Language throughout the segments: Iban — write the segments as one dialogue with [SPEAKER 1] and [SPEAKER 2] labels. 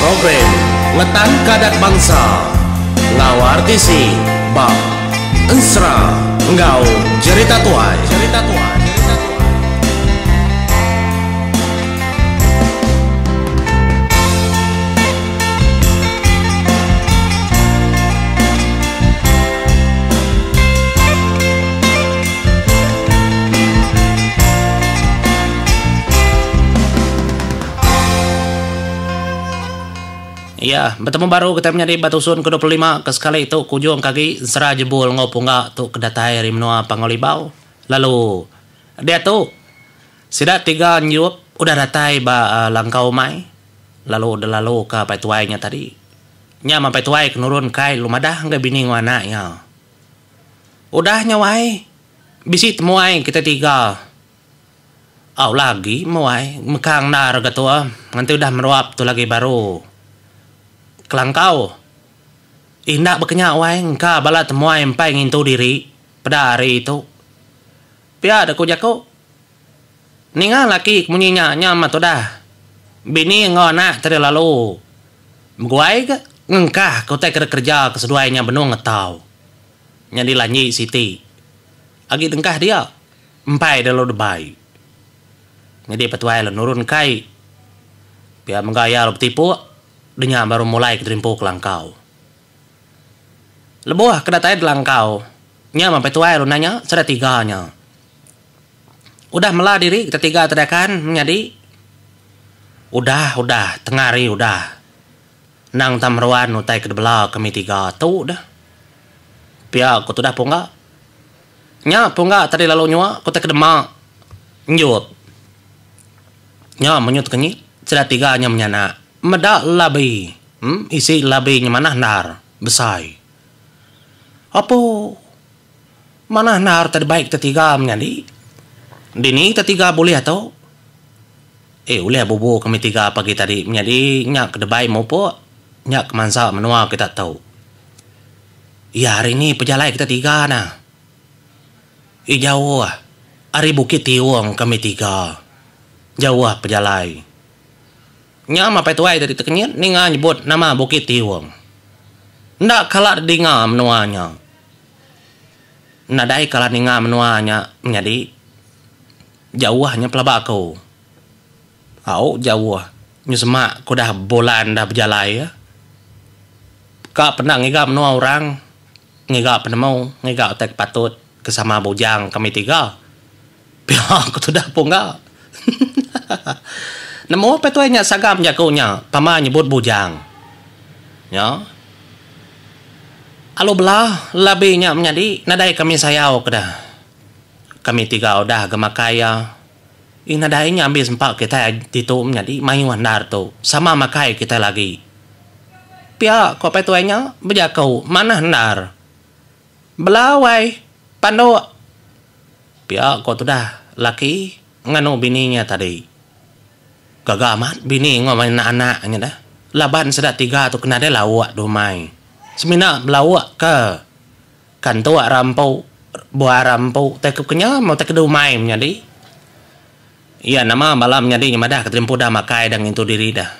[SPEAKER 1] Program Ngetanka Adat Bansa enggau RTC ba Ensera enggau Jerita Tuai. Jerita Tuai.
[SPEAKER 2] Iya, betemu baru kitai menyadi ba tusun ke 25 ke sekali tu ke ujung ke agi ensera jebul enggau pungga tu ke datai ari menua Panggau Libau. Lalu diatu sida tiga enjup udah datai ba langkau umai lalu delalu ka apai tuai nya tadi. Nya meh apai tuai ke nurun kai lalu madah ngagai bini enggau anak iya. Udah nya wai, bisi temuai kitai tiga. Au lagi meh wai, mekang endar ga tu ah, nganti udah meruap tu lagi baru kelangkau. Enda baka nya wai, engka bala temuai empai ngintu diri peda hari tu. Pia deh ku jaku. Ninga laki ke munyi nya, nya amat udah. Bini enggau anak tadi lalu beguai ga ngengkah ke utai ke dikereja ke seduai nya benung ngetau. Nyadi lanji siti agi dengkah dia empai deh lalu debai. Nyadi petuai lalu nurun kai pia mega iya lalu betipuk denya baru mulai ke terimpu ke langkau. Lebuh ke datai delangkau nya meh petuai lalu nanya sida tiga nya. Udah mela diri ketetiga tedakan menyadi. Udah udah tengah hari udah. Endang tang meruan utai ke dibela kami tiga tu deh. Pia ku tudah pungga. Nya pungga tadi lalu nyua ku utai ke dema enjup. Nya menyut kenyit sida tiga nya menyanak meda labi em isi labi nya manah endar besai. Apu. Manah endar tadi baik tetiga menyadi. Dini tetiga bulih tu. Eh ulih bubu kami tiga pagi tadi menyadi nya ke debai mupuk nya ke mansa menua kita tu. Iya hari ni pejalai kita tiga nah. Eh jauh ari Bukit Tiong kami tiga. Jauh pejalai. Nya meh apai tuai tadi tekenyit ninga nyebut nama Bukit Tiong. Enda kala dinga menua nya. Nadai kala ninga menua nya menyadi jauh nya pelaba aku. Au jauh nyu semak ku udah bulan dah bejalai. Ka penda ngiga menua orang ngiga penemu ngiga utai ke patut ke sama bujang kami tiga. Pia ku tudah pungga. Nemu apai tuai nya sagam jaku nya pama nyebut bujang. Nya. Alu bela labi nya menyadi nadai kami sayau ke dah. Kami tiga udah ga makai iya. Ih nadai nya ambis empa kitai ditu menyadi mayuh endar tu sama makai kitai lagi. Pia ku apai tuai nya bejaku manah endar. Bela wai panduk. Pia ko tudah laki nganu bini nya tadi. Gaga amat bini enggau anak-anak nya dah laban sida tiga tu ke nadai lauk dumai. Semina belauk ke kantuk rampu buah rampu tai ke kenyau tai ke dumai menyadi. Iya nama bala menyadi nya madah ke terimpu dah makai dah ngintu diri dah.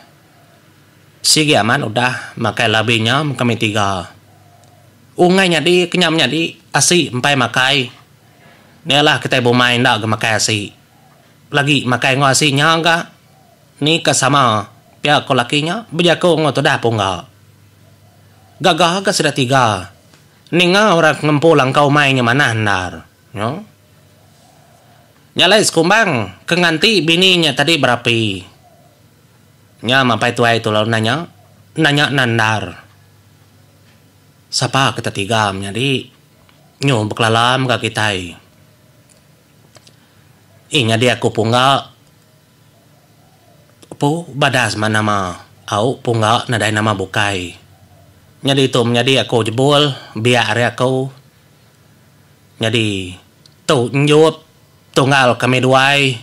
[SPEAKER 2] Sigi amat udah makai labi nya kami tiga. Ungai nyadi ke nya menyadi asi empai makai. Ni alah kitai bumai enda ga makai asi. Lagi makai enggau asi nya ga. Ni ka sama pia ko laki nya bejaku enggau tudah pungga. Gaga ga sida tiga ninga orang ke ngempu langkau umai nya manah endar. Nyo. Nya alai sekumbang ke nganti bini nya tadi berapi. Nya mapai tuai tu lalu nanya, nanya enda endar. Sapa kita tiga menyadi nyu bekelala mega kitai. Ih nyadi aku pungga empu badas mah nama au pungga nadai nama bukai. Nyadi tu menyadi aku jebul biak ari aku. Nyadi tu enjup tunggal kami duai.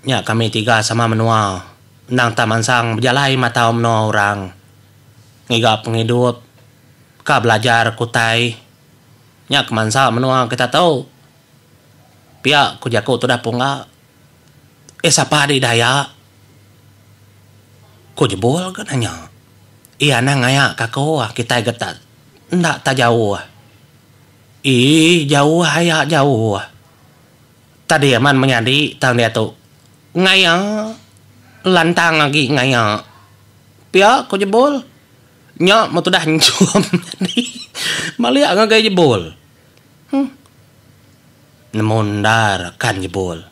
[SPEAKER 2] Nya kami tiga sama menua endang tak mansang bejalai matau menua orang ngiga pengidup ka belajar ke utai nya ke mansa menua kita tu. Pia ku jaku tudah pungga eh sapa adi Dayak. Ku Jebul ga nanya. Iya anang ngaya ka aku kitai ga tak enda tak jauh. Ii jauh aya jauh. Tadi amat menyadi tang diatu ngaya lantang agi ngaya. Pia ku Jebul. Nya meh tudah enchum nyadi malik ngagai Jebul. Huh. Nemu endar kan Jebul.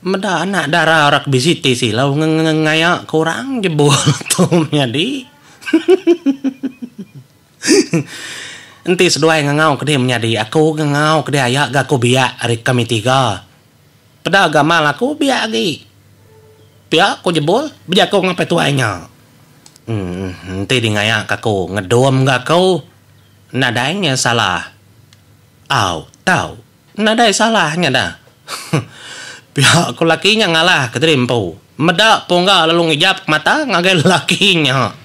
[SPEAKER 2] Meda anak dara orang ke bisi ti silau ngaya ke orang Jebul tu menyadi. Enti seduai ngangau ke dih menyadi aku ngangau ke dih aya ga aku biak ari kami tiga. Peda gamal aku biak agi. Pia ku Jebul bejaku ngapai tuai nya. Enti dih ngaya ke aku ngedum ga aku nadai nya salah. Au tau. Nadai salah nya dah. Pia ku laki nya ngalah ke diri empu. Meda pungga lalu ngijap mata ngagai lelaki nya.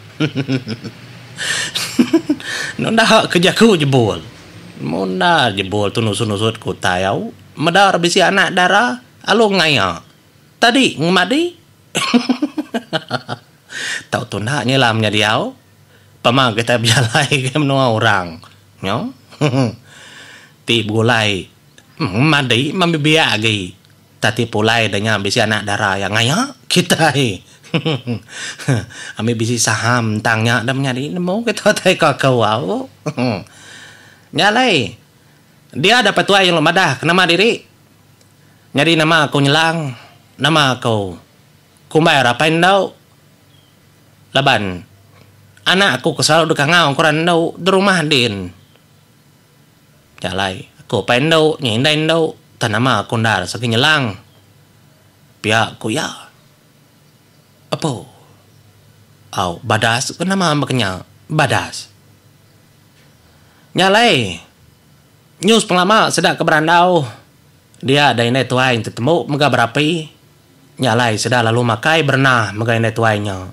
[SPEAKER 2] Nunda ke jaku jebul. Munda jebul tu nusut-nusut ke utai au. Meda ra bisi anak dara alu ngaya. Tadi ngemadi. Tau tunda nyelam nya diau. Pama kitai bejalai ke menua orang. Nyo. Ti begulai madi meh biak agi. Tati pulai da nya bisi anak dara iya ngaya kitai. Ami bisi saham tang nya da menyadi nemu kita tai ko aku au. Nya alai dia da petuai lalu madah ke nama diri. Nyadi nama aku nyelang nama aku kumbai rapai endo. Laban anak aku ke selalu deka ngau ke orang endu di rumah din. Nya alai aku apai endu nya indai endu tang nama aku endar sagi nyelang. Pia ku iya. Apo. Au badas ke nama baka nya badas. Nya alai news pengelama sida ke berandau dia da indai tuai tetembu mega berapi. Nya alai sida lalu makai berenah mega indai tuai nya.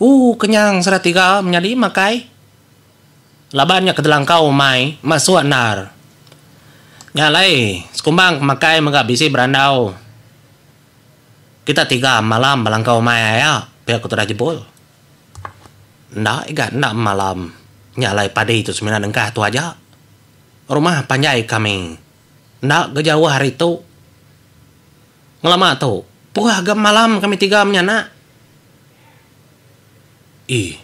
[SPEAKER 2] Ooh kenyang sida tiga menyadi makai. Laban nya ketelangkau umai masuk endar. Nya alai sekumbang ke makai mega bisi berandau. Kita tiga malam belangkau umai aya pia ku tudah jebul. Enda iga enda malam. Nya alai padi tu semina nengkah tu aja. Rumah panjai kami enda ga jauh ari tu. Ngelama tu, puah ga malam kami tiga menyanak. Ih.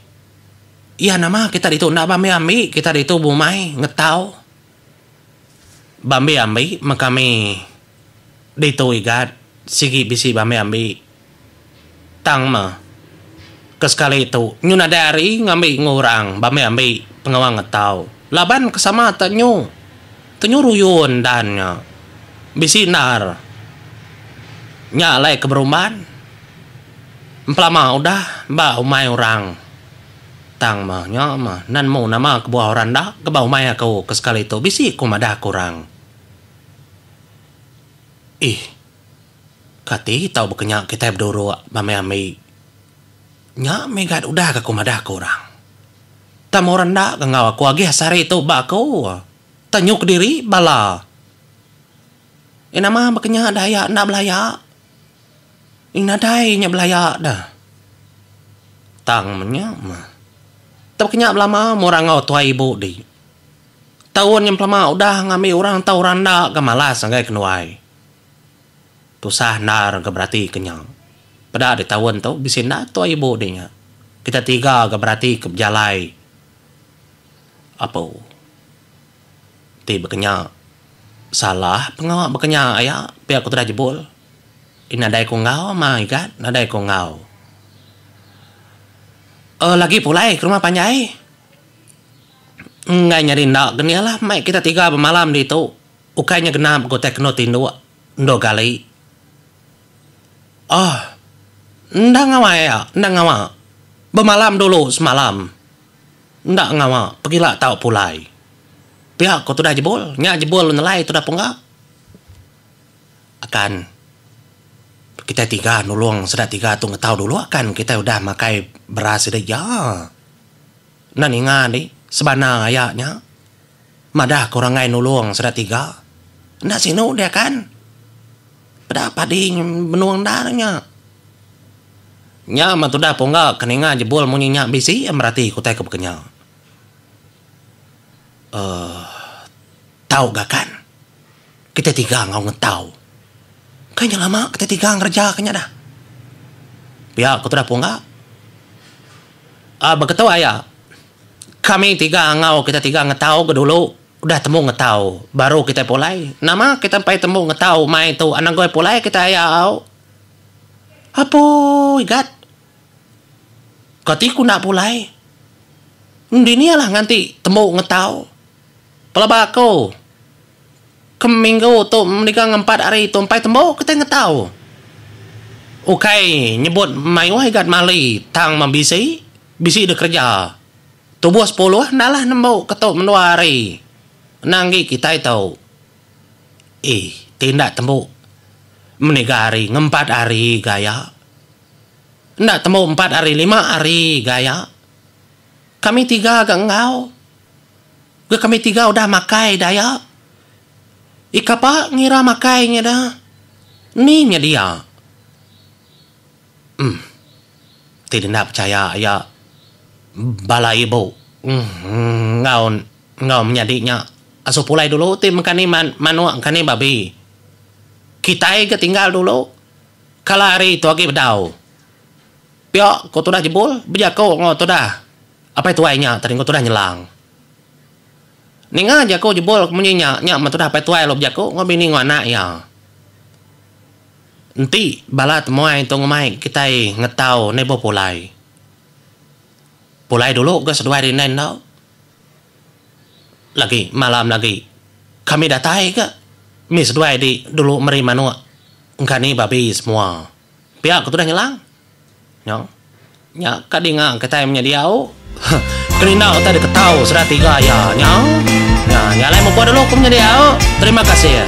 [SPEAKER 2] Iya nama kita ditu enda beambi-ambi kita ditu bumai ngetau. Beambi-ambi meh kami ditu igat sigi bisi beambi-ambi. Tang meh ke sekali tu nyu nadai hari ngambi enggau orang beambi-ambi pengawa ngetau laban ke sama te nyu te nyu ruyun dan nya bisi endar nya alai ke berumban empelama udah ba umai orang tang meh nya meh nan mu nama kebuah orang enda ke ba umai aku ke sekali tu bisi ku madah ke orang. Ih. Kati tau baka nya kitai beduruk ba meh ambi. Nya meh gat udah ga aku madah ke orang. Tang meh orang enda ga enggau aku agih sehari tu ba aku. Tang nyu kediri bala. Eh nama baka nya da aya enda belaya. Eh nadai nya belaya da. Tang meh nya meh. Tau baka nya belama meh orang enggau tuai ibu di. Taun nya pelama udah ngambi orang tau orang enda ga malas ngagai kenuai. Tusah endar ga berati ke nya. Peda di taun tu bisi enda tuai ibu di nya. Kita tiga ga berati ke bejalai apu. Ti baka nya salah pengawa baka nya aya pia ku tudah jebul. Ih nadai ku enggau ma igat nadai ku enggau. Eh lagi pulai ke rumah panjai. Enggai nyadi enda genia lah mai kita tiga bemalam ditu. Ukai nya genap ga utai kenu tinduk endur gali. Oh. Enda ngawa iya, enda ngawa. Bemalam dulu semalam. Enda ngawa, pegila tau pulai. Pia ko tudah jebul, nya jebul nelai tudah pungga. Akan kitai tiga nulung sida tiga tu ngetau dulu akan kitai udah makai beras sida iya. Enda ninga andi sebana aya nya. Madah ke orang enggai nulung sida tiga. Enda sinu dia kan. Peda padi benung endar nya. Nya meh tudah pungga ke ninga jebul munyi nya bisi iya merati ke utai ke baka nya. Uhh tau ga kan. Kitai tiga enggau ngetau. Kai nya lama kitai tiga ngereja ke nya dah. Pia ku tudah pungga. Uhh beketu aya. Kami tiga enggau kitai tiga ngetau ke dulu udah temu ngetau baru kitai pulai. Nama kitai empai temu ngetau mai tu anang goi pulai kitai aya au. Apoi gat. Kati ku enda pulai. Dini alah nganti tembu ngetau. Pelaba aku ke minggu tu meniga ngempat hari tu empai tembu kitai ngetau. Ukai nyebut mayuh igat mali tang meh bisi, bisi deh kereja. Tubuh sepuluh enda alah nembu ke tu mendua hari. Endang agi kitai tu. Ih, ti enda tembu meniga hari ngempat hari gaya. Enda tembu empat hari lima hari gaya. Kami tiga ga enggau. Ga kami tiga udah makai daya. Ih kapa ngira makai nya da. Ni nya dia. Em. Ti enda pechaya iya bala ibu enggau enggau menyadi nya asuh pulai dulu ti mengkani manuk mengkani babi. Kitai ga tinggal dulu kala hari tu agi bedau. Pia ko tudah jebul bejako enggau tudah apai tuai nya tadi enggau tudah nyelang. Ninga jako jebul ke munyi nya nya meh tudah apai tuai lalu bejako enggau bini enggau anak iya. Enti bala temuai tu ngemai kitai ngetau nebo pulai. Pulai dulu ga seduai rindai enda. Lagi malam lagi kami datai ga mih seduai di dulu meri manuk engkani babi semua. Pia ku tudah nyelang. Nya. Nya ka dinga kitai menyadi au. Kerinda utai diketau sida tiga iya. Nya. Nya nya alai mupuk dulu ku menyadi au. Terima kasih.